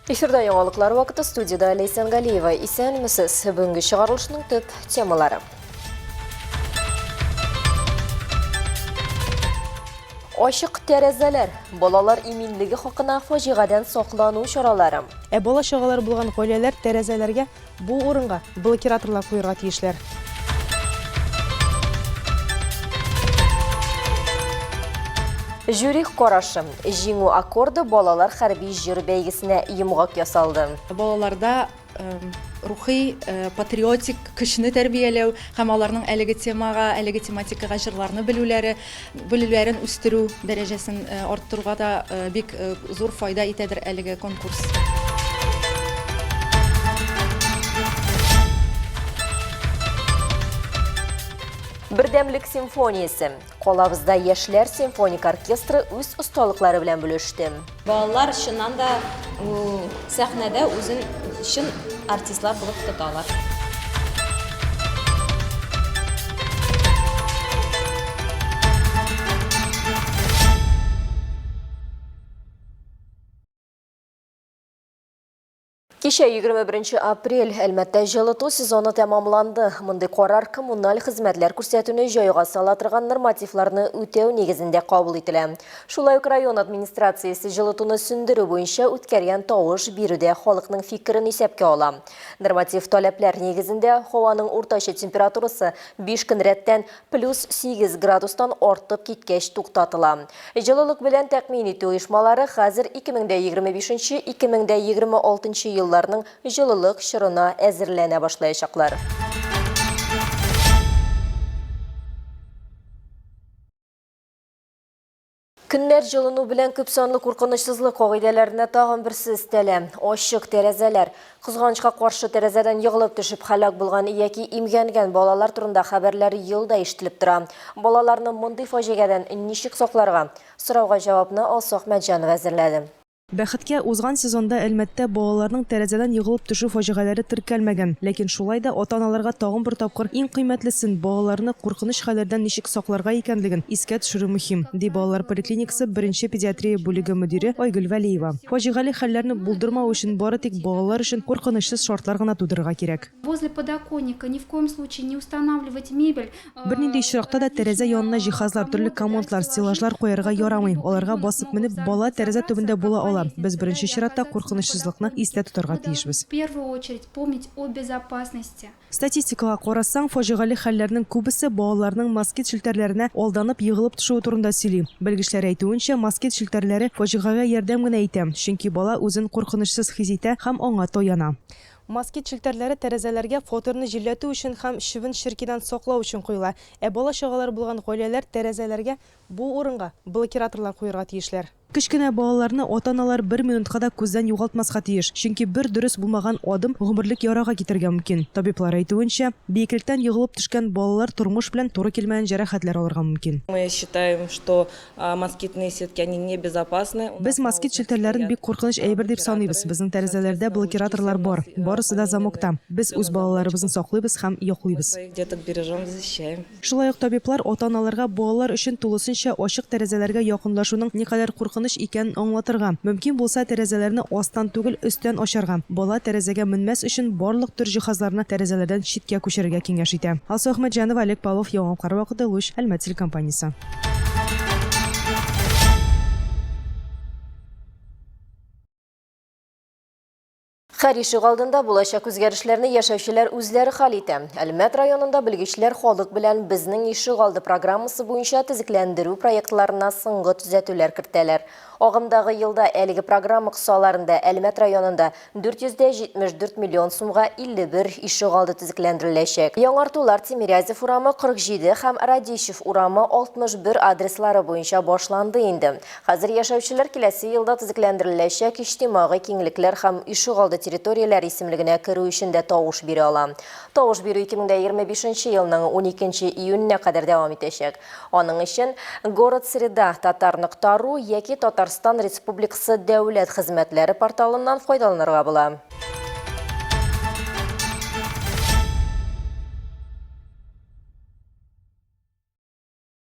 Эфирда яңалыклар вакыты студиядә Ләйсән Галиева. Исәнмесез. Бүгенге чыгарылышның төп темалары. Ачык тәрәзәләр, балалар иминлеге хакына фаҗигадән саклану чаралары. Ә бала-чагалары булган гаиләләр тәрәзәләргә Бу урынга блокираторлар куерга тиешләр. Жюри карашы. Җиңү аккорды балалар хәрби җыр бәйгесенә йомгак ясалды. Балаларда рухи, патриотик көчне тәрбияләү һәм аларның әлеге темага, әлеге тематикага җырларны белүләре, белүләрен үстерү дәрәҗәсен арттыруга да бик зур файда итәдер әлеге конкурс. Бердәмлек симфониясе. Калабызда яшьләр симфоник оркестры үз осталыклары белән бүлеште. Балалар чыннан да сәхнәдә үзен чын артистлар булып тоталар. Кичә 21 апрель Әлмәттә җылыту сезоны тәмамланды. Мондый карар коммуналь хезмәтләр күрсәтүне җайга сала торган нормативларны үтәү нигезендә кабул ителә. Шулай ук район администрациясе җылытуны сүндерү буенча үткәргән тавыш бирүдә халыкның фикерен исәпкә ала. Норматив таләпләр нигезендә һаваның уртача температурасы 5 көн рәттән плюс 8 градустан артып киткәч туктатыла. Җылылык белән тәэмин итү оешмалары хәзер 2025 2026 елларның җылылык чорына әзерләнә башлаячаклар. Көннәр җылыну белән күпсанлы куркынычсызлык кагыйдәләренә тагын берсе өстәлә. Ачык тәрәзәләр. Кызганычка каршы, тәрәзәдән егылып төшеп һәлак булган яки имгәнгән балалар турында хәбәрләр ел да ишетелеп тора. Балаларны мондый фаҗигадән ничек сакларга? Сорауга җавапны Алсу Әхмәтҗанова әзерләде. Бәхеткә, узган сезонда Әлмәттә балаларның тәрәзәдән егылып төшү фаҗигаләре теркәлмәгән. Ләкин шулай да ата-аналарга тагын бер тапкыр иң кыйммәтлесен, балаларны куркыныч хәлләрдән ничек сакларга икәнлеген искә төшерү мөһим, ди балалар поликлиникасы беренче педиатрия бүлеге мөдире Айгөл Вәлиева. Фаҗигале хәлләрне булдырмау өчен бары тик балалар өчен куркынычсыз шартлар гына тудырырга кирәк. Возле подоконника ни в коем случае не устанавливать мебель. Бернинди очракта да тәрәзә янына җиһазлар, төрле комодлар, стеллажлар куярга ярамый. Аларга басып менеп, бала тәрәзә төбендә була ала. Без беренче чиратта куркынычсызлыкны истә тотарга тиешбез. В первую очередь помнить о безопасности. Статистикага карасаң, фаҗигале хәлләрнең күбесе балаларның москит челтәрләренә алданып егылып төшүе турында сөйли. Белгечләр әйтүенчә, москит челтәрләре фаҗигагә ярдәм генә итә, чөнки бала үзен куркынычсыз хис итә һәм аңа таяна. Москит челтәрләре тәрәзәләргә фатерны җилләтү өчен һәм чебен-черкидән саклау өчен куела. Ә бала-чагалары булган гаиләләр тәрәзәләргә бу урынга блокираторлар куерга тиешләр. Кечкенә балаларны ата-аналар бер минутка да күздән югалтмаска тиеш, чөнки бер дөрес булмаган адым гомерлек ярага китерергә мөмкин. Табиблар әйтүенчә, биеклектән егылып төшкән балалар тормыш белән туры килмәгән җәрәхәтләр алырга мөмкин. Мы считаем, что Москитные сетки, они небезопасны. Без москит челтәрләрен бик куркыныч әйбер дип саныйбыз. Безнең тәрәзәләрдә блокираторлар бар. Барысы да замокта. Без үз балаларыбызны саклыйбыз һәм яклыйбыз. Своих деток бережем, защищаем. Шулай ук табиблар ата-аналарга балалар өчен тулысынча ачык тәрәзәләргә якынлашуның никадәр куркыныч икәнен аңлатырга, мөмкин булса, тәрәзәләрне астан түгел, өстән ачарга, бала тәрәзәгә менмәс өчен барлык төр җиһазларны тәрәзәләрдән читкә күчерергә киңәш итә. Алсу Әхмәтҗанова, Олег Павлов, Яңалыклар вакыты, Луч, Әлмәт телекомпаниясе. Һәр ишегалдында булачак үзгәрешләрне яшәүчеләр үзләре хәл итә. Әлмәт районында белгечләр халык белән Безнең ишегалды программасы буенча төзекләндерү проектларына соңгы төзәтүләр кертәләр. Агымдагы елда әлеге программа кысаларында Әлмәт районында 474 миллион сумга 51 ишегалды төзекләндереләчәк. Яңартулар Тимирязев урамы 47 һәм Радищев урамы 61 адреслары буенча башланды инде. Хәзер яшәүчеләр киләсе елда төзекләндереләчәк иҗтимагый киңлекләр һәм ишегалды территорияләре исемлегенә керү өчен дә тавыш бирә ала. Тавыш бирү 2025 елның 12 июненә кадәр дәвам итәчәк. Аның өчен Город среда татар нокта ру яки Татарстан Республикасы Дәүләт хезмәтләре порталыннан файдаланырга була.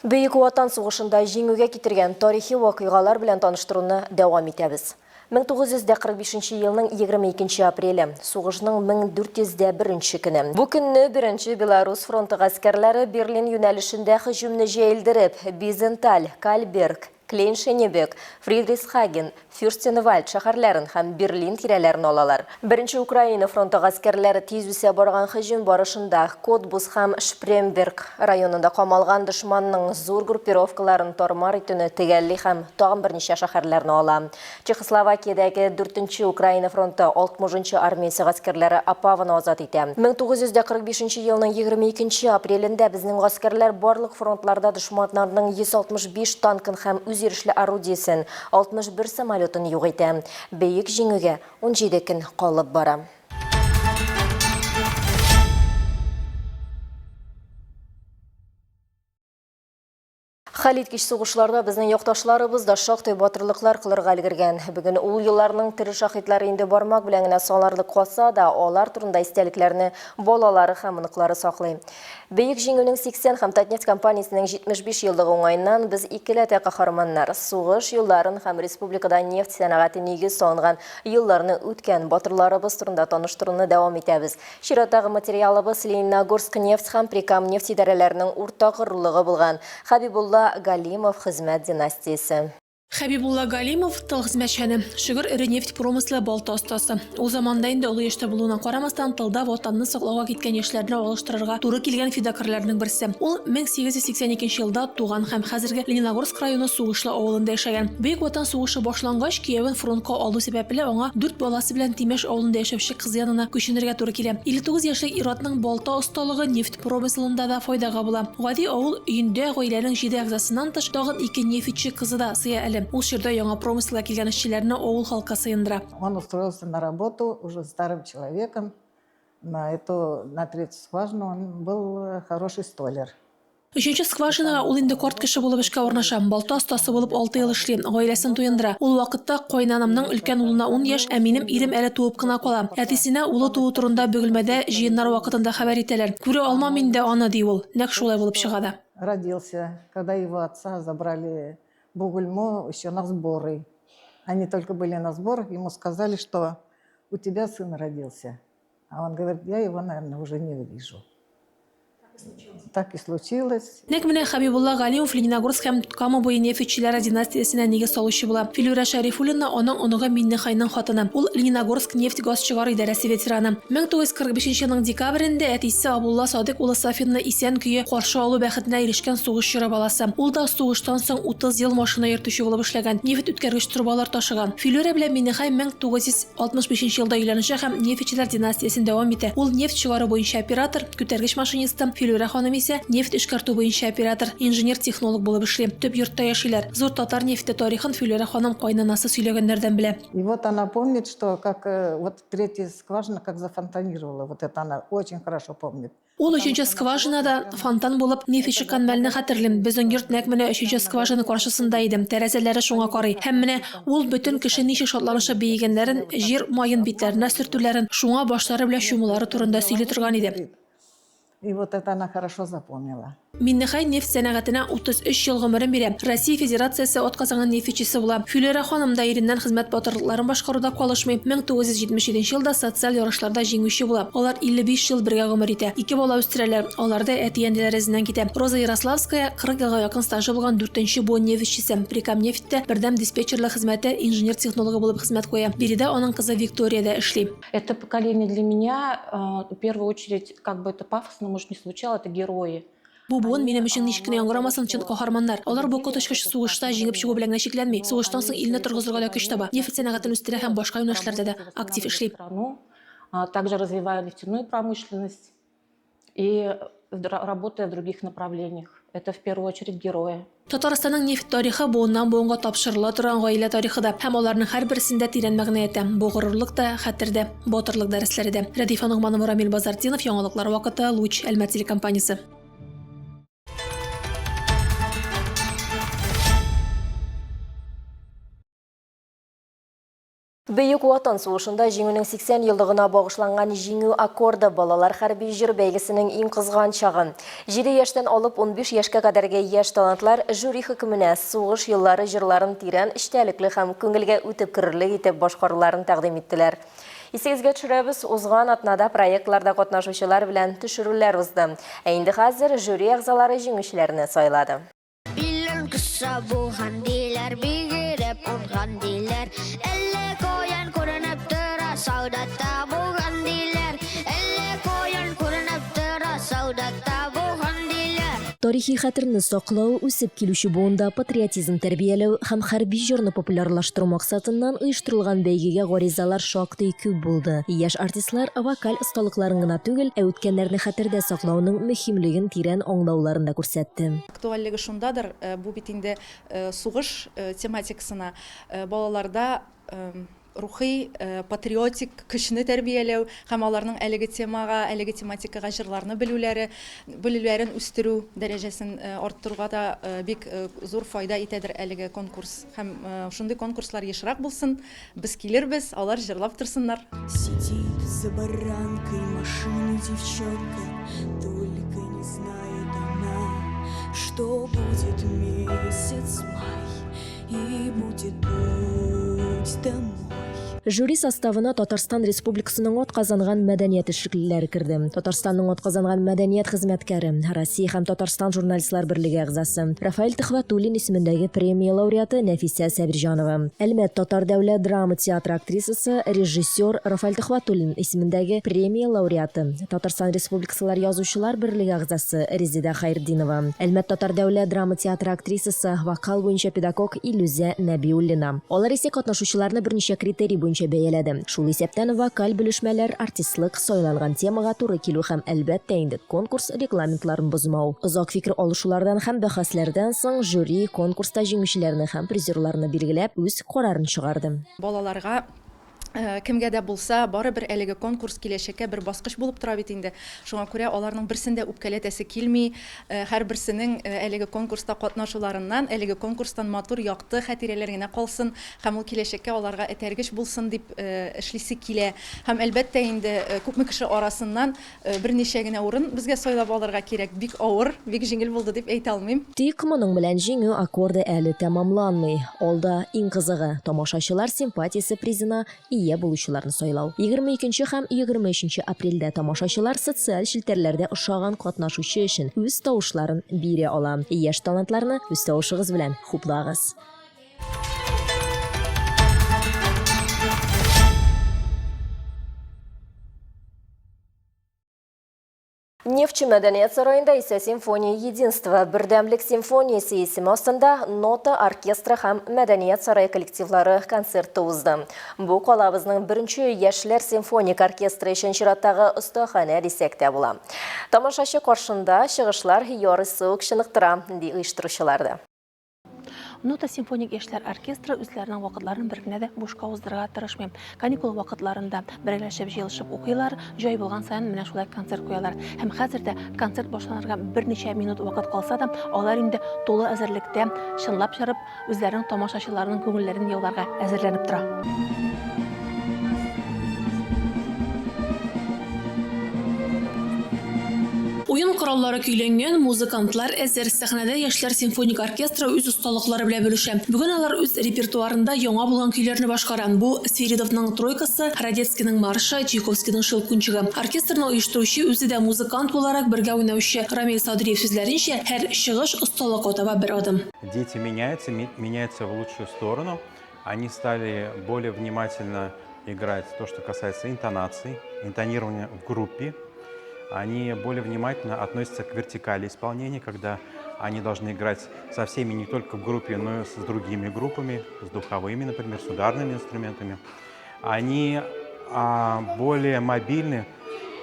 Бөек Ватан сугышында җиңүгә китергән тарихи вакыйгалар белән таныштыруны дәвам итәбез. 1945 нче елның 22 нче апреле, сугышның 1401 нче көне. Бу көнне Беренче Белорус фронты гаскәрләре Берлин юнәлешендә һөҗүмне җәелдереп, Бизенталь, Кальберг, Клейн-Шенебек, Фридрихсхаген, Фюрстенвальд шәһәрләрен һәм Берлин тирәләрен алалар. Беренче Украина фронты гаскәрләре тиз үсә барган һөҗүм барышында Котбус һәм Шпремберг районында камалган дошманның зур группировкаларын тар-мар итүне төгәлли һәм тагын берничә шәһәрләрне ала. Чехословакиядәге Дүртенче Украина фронты 60 нчы армиясе гаскәрләре Опаваны азат итә. 1945 нче елның 22 нче апрелендә безнең гаскәрләр барлык фронтларда дошманнарның 165 танкын һәм үзйөрешле орудиесен, 61 самолетын юк итә. Бөек Җиңүгә 17 көн калып бара. Хәлиткеч сугышларда безнең якташларыбыз да шактый батырлыклар кылырга өлгергән. Бүген ул елларның тере шаһитлары инде бармак белән генә санарлык калса да, алар турында истәлекләрне балалары һәм оныклары саклый. Бөек Җиңүнең 80 һәм Татнефть компаниясенең 75 еллыгы уңаеннан без икеләтә каһарманнар, сугыш елларын һәм республикада нефть сәнәгате нигез салынган елларны үткән батырларыбыз турында таныштыруны дәвам итәбез. Чираттагы материалыбыз Лениногорскнефть һәм Прикамнефть идарәләренең уртак горурлыгы булган Хәбибулла Галимов хезмәт династиясе. Хәбибулла Галимов, тыл хезмәтчәне, Шөгер эре нефть промыслы балта остасы. Ул заманда инде олы яшьтә булуына карамастан, тылда Ватанны саклауга киткән яшьләрне алыштырырга туры килгән фидакарьләрнең берсе. Ул 1882 елда туган һәм хәзерге Лениногорск районы Сугышлы авылында яшәгән. Бөек Ватан сугышы башлангач, киявен фронтка алу сәбәпле, аңа дүрт баласы белән Тимәш авылында яшәүче кызы янына күченергә туры килә. 59 яшьлек ир-атның балта осталыгы нефть Промыселында да файдага була. Гади авыл өендә гаиләнең җиде әгъзасыннан тыш, тагын ике нефтьче кызы да сыя әле. Ул чорда яңа промыселга килгән эшчеләрне авыл халкы сыендыра. Он устроился на работу уже старым человеком, на эту, на третью скважину, он был хороший столяр. Өченче скважинага ул инде карт кеше булып эшкә урнаша. Балта остасы булып алты ел эшли, гаиләсен туендыра. Ул вакытта каенанамның өлкән улына ун яшь, ә минем ирем әле туып кына кала. Әтисенә улы туу турында Бөгелмәдә җыеннар вакытында хәбәр итәләр. Күрә алмам инде аны, ди ул. Нәкъ шулай булып чыга да. Родился, когда его отца забрали в Бугульму еще на сборы. Они только были на сборах, ему сказали, что у тебя сын родился. А он говорит, я его, наверное, уже не увижу. Так и случилось. Нәкъ менә Хәбибулла Галимов Лениногорск һәм Кама буе нефтьчеләре династиясенә нигез салучы була. Филүрә Шәрифуллина аның оныгы Миннехайның хатыны. Ул Лениногорск нефть-газ чыгару идарәсе ветераны. 1945 елның декабрендә әтисе Абулла Садыйк улы Сафинны исән көе каршы алу бәхетенә ирешкән сугыш чоры баласы. Ул да сугыштан соң 30 ел машина йөртүче булып эшләгән, нефть үткәргеч трубалар ташыган. Филүрә белән Миннехай 1900 65 нче елда өйләнешә һәм нефтьчеләр династиясен дәвам итә. Ул нефть чыгару буенча оператор, күтәргеч машинисты, Филүрә ханым исә нефть эшкәртү буенча оператор, инженер-технолог булып эшли. Төп йортта яшиләр. Зур татар нефте тарихын Филүрә ханым кайнанасы сөйләгәннәрдән белә. И вот она помнит, что как вот третья скважина как зафонтанировала, вот это она очень хорошо помнит. Ул өченче скважинада фонтан булып нефть чыккан мәлне хәтерлим. Безнең йорт нәкъ менә өченче скважина каршысында иде, тәрәзәләре шуңа карый. Һәм менә ул бөтен кеше ничек шатланышып биегәннәрен, җир маен битләренә сөртүләрен, шуңа башлары белән чумулары турында сөйли торган иде. И вот это она хорошо запомнила. Миннехай нефть сәнәгатенә 33 ел гомерен бирә, Россия Федерациясе атказанган нефтьчесе була. Флюра ханым да иреннән хезмәт батырлыкларын башкаруда калышмый, 1977 елда социаль ярышларда җиңүче була. Алар 55 ел бергә гомер итә, ике бала үстерәләр, алар да әти-әниләре эзеннән китә. Роза Ярославская, 40 елга якын стажы булган дүртенче буын нефтьчесе, Прикамнефтьтә бердәм диспетчерлык хезмәте инженер-технологы булып хезмәт куя. Биредә аның кызы Виктория дә эшли. Это поколение для меня, в первую очередь, как бы это пафосно, может, не звучало, это герои. Бу буын минем өчен ничек кенә яңгырамасын, чын каһарманнар. Алар бу коточкыч сугышта җиңеп чыгу белән генә чикләнми, сугыштан соң илне торгызырга да көч таба, нефть сәнәгатен үстерә һәм башка юнәлешләрдә дә актив эшли. Также развивая нефтяную промышленность и работая в других направлениях. Это в первую очередь герои. Татарстанның нефть тарихы буыннан-буынга тапшырыла торган гаилә тарихы да һәм аларның һәрберсендә тирән мәгънә ята. Бу горурлык та, хәтер дә, батырлык дәресләре дә. Рәдифә Ногманова, Рамил Базартдинов, Яңалыклар вакыты, Луч, Әлмәт телекомпаниясе. Бөек Ватан сугышында Җиңүнең 80 еллыгына багышланган Җиңү аккорды балалар хәрби җыр бәйгесенең иң кызган чагы. Җиде яшьтән алып 15 яшькә кадәрге яшь талантлар жюри хөкеменә сугыш еллары җырларын тирән эчтәлекле һәм күңелгә үтеп керерлек итеп башкаруларын тәкъдим иттеләр. Исегезгә төшерәбез, узган атнада проектларда катнашучылар белән төшерүләр узды. Ә инде хәзер жюри әгъзалары җиңүчеләрне сайлады. Билен кыса булган диләр, бигрәк уңган диләр. Әллә каян күренеп тора, солдатта булган диләр. Әллә каян күренеп тора, солдатта булган диләр. Тарихи хәтерне саклау, үсеп килүче буында патриотизм тәрбияләү һәм хәрби җырны популярлаштыру максатыннан оештырылган бәйгегә гаризалар шактый күп булды. Яшь артистлар вокаль осталыкларын гына түгел, ә үткәннәрне хәтердә саклауның мөһимлеген тирән аңлауларын да күрсәтте. Актуальлеге шундадыр, бу бит инде сугыш тематикасына балаларда рухи, патриотик көчне тәрбияләү һәм аларның әлеге темага, әлеге тематикага җырларны белүләре, белүләрен үстерү дәрәҗәсен арттыруга да бик зур файда итәдер әлеге конкурс. Һәм шундый конкурслар ешрак булсын, без килербез, алар җырлап торсыннар. Сидит за баранкой машины девчонка, Только не знает она, что будет месяц май и будет путь домой. Жюри составына Татарстан Республикасының атказанган мәдәният эшлеклеләре керде. Татарстанның атказанган мәдәният хезмәткәре, Россия һәм Татарстан журналистлар берлеге әгъзасы, Рафаэль Төхвәтуллин исемендәге премия лауреаты Нәфисә Сабирҗанова, Әлмәт татар дәүләт драма театры актрисасы, режиссер Рафаэль Төхвәтуллин исемендәге премия лауреаты, Татарстан Республикасылар Язучылар берлеге әгъзасы Резеда Хәйртдинова, Әлмәт татар дәүләт драма театры актрисасы, вокал буенча педагог Илүзә Нәбиуллина. Алар исә катнашучыларны берничә критерий буенча бәяләде. Шул исәптән вокаль белешмәләр, артистлык, сайланган темага туры килү һәм, әлбәттә инде, конкурс регламентларын бозмау. Озак фикер алышулардан һәм бәхәсләрдән соң жюри конкурста җиңүчеләрне һәм призерларны билгеләп, үз карарын чыгарды. Балаларга кемгә дә булса, барыбер әлеге конкурс киләчәккә бер баскыч булып тора бит инде. Шуңа күрә аларның берсен дә үпкәләтәсе килми, һәрберсенең әлеге конкурста катнашуларыннан, әлеге конкурстан матур, якты хатирәләр генә калсын һәм ул киләчәккә аларга этәргеч булсын дип эшлисе килә. Һәм, әлбәттә инде, күпме кеше арасыннан Берничә генә урын безгә сайлап алырга кирәк. Бик авыр, бик җиңел булды дип әйтә алмыйм. Тик моның белән җиңү аккорды әле тәмамланмый. Алда иң кызыгы, тамашачылар симпатиясе призына ия булучыларны сайлау. 22 нче һәм 23 нче апрельдә тамашачылар социаль челтәрләрдә ошаган катнашучы өчен үз тавышларын бирә ала. Яшь талантларны үз тавышыгыз белән хуплагыз! Нефтьче мәдәният сараенда исә Симфония единства, Бердәмлек симфониясе исеме астында нота оркестры һәм мәдәният сарае коллективлары концерты узды. Бу калабызның беренче яшьләр симфоник оркестры өчен чираттагы остаханә дисәк тә була. Тамашачы каршында чыгышлар ярыйсы ук чыныктыра, ди оештыручылар да. Нота симфоник яшьләр оркестры үзләренең вакытларын бер генә дә бушка уздырырга тырышмый. Каникул вакытларында бергәләшеп җыелышып укыйлар, җай булган саен менә шулай концерт куялар. Һәм хәзер дә концерт башланырга берничә минут вакыт калса да, алар инде тулы әзерлектә, чынлап чыгып, үзләренең тамашачыларының күңелләрен яуларга әзерләнеп тора. Уен кораллары көйләнгән, музыкантлар әзер. Сәхнәдә яшьләр симфоник оркестры үз осталыклары белән бүлешә. Бүген алар үз репертуарында яңа булган көйләрне башкара. Бу, Свиридовның тройкасы, Радецкийның маршы, Чайковскийның Щелкунчигы. Оркестрны оештыручы, үзе дә музыкант буларак бергә уйнаучы Рамил Садриев сүзләренчә, һәр чыгыш, осталыкка таба бер адым. Дети меняются, меняются в лучшую сторону. Они стали более внимательно играть то, что касается интонаций, интонирования в группе. Они более внимательно относятся к вертикали исполнения, когда они должны играть со всеми не только в группе, но и с другими группами, с духовыми, например, с ударными инструментами. Они а, более мобильны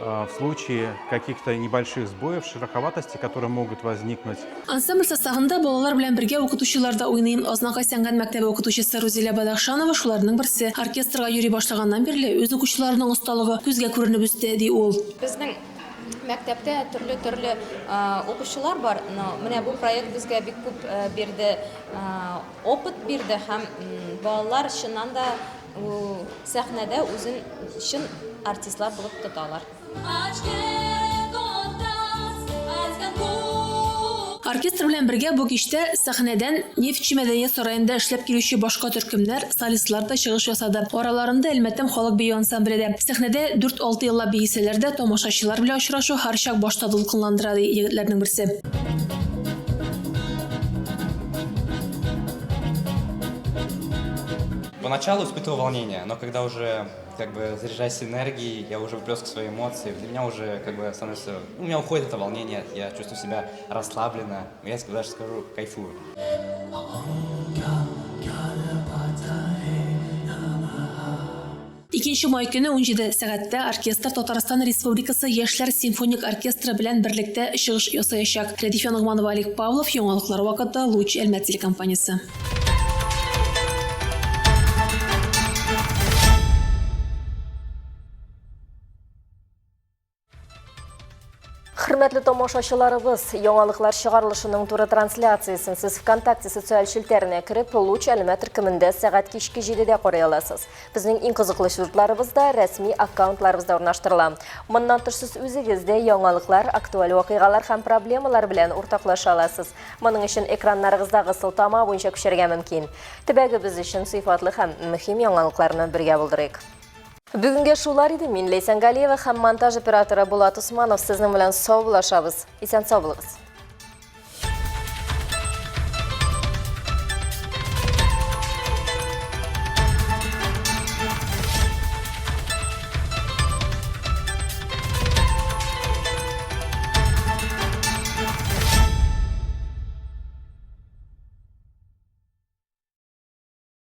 а, в случае каких-то небольших сбоев, шероховатости, которые могут возникнуть. Ансамбль составында балалар белән бергә укытучылар да уйный. Азнакай сәнгать мәктәбе укытучысы Рузилә Бадахшанова шуларның берсе. Оркестрга йөри башлаганнан бирле үз укучыларының осталыгы күзгә күренеп үсте, ди ул. Безнең мәктәптә төрле-төрле укучылар бар, но менә бу проект безгә бик күп бирде, опыт бирде һәм балалар чыннан да. сәхнәдә үзен чын артистлар булып тоталар. Оркестр белән бергә бу кичтә сәхнәдән Нефтьче мәдәният сараенда эшләп килүче башка төркемнәр, солистлар да чыгыш ясады. Араларында Әлмәттән халык бию ансамбле дә. Сәхнәдә дүрт-алты еллап биесәләр дә, тамашачылар белән очрашу һәрчак башта дулкынландыра, ди егетләрнең берсе. Поначалу испытывал волнение, но когда уже как бы заряжаюсь энергией, я уже выплескиваю свои эмоции, для меня уже как бы становится, у меня уходит это волнение, я чувствую себя расслабленно, я даже скажу, кайфую. Икенче май көне 17 сәгатьтә оркестр Татарстан Республикасы Яшьләр симфоник оркестры белән берлектә чыгыш ясаячак. Рәдифә Ногманова, Олег Павлов, Яңалыклар вакыты, Луч, Әлмәт телекомпаниясе. Хөрмәтле тамашачыларыбыз, яңалыклар чыгарылышының туры трансляциясен сез ВКонтакте социаль челтәренә кереп, Луч Әлмә төркемендә сәгать кичке 7-дә карый аласыз. Безнең иң кызыклы сюжетларыбыз да рәсми аккаунтларыбызда урнаштырыла. Моннан тыш сез үзегез дә яңалыклар, актуаль вакыйгалар һәм проблемалар белән уртаклаша аласыз. Моның өчен экраннарыгыздагы сылтама буенча күчәргә мөмкин. Төбәгебез өчен сыйфатлы һәм мөһим яңалыкларны бергә булдырыйк. Бүгенгә шулар иде. Мин Ләйсән Галиева һәм монтаж операторы Булат Усманов сезнең белән саубуллашабыз. Исән сау булыгыз.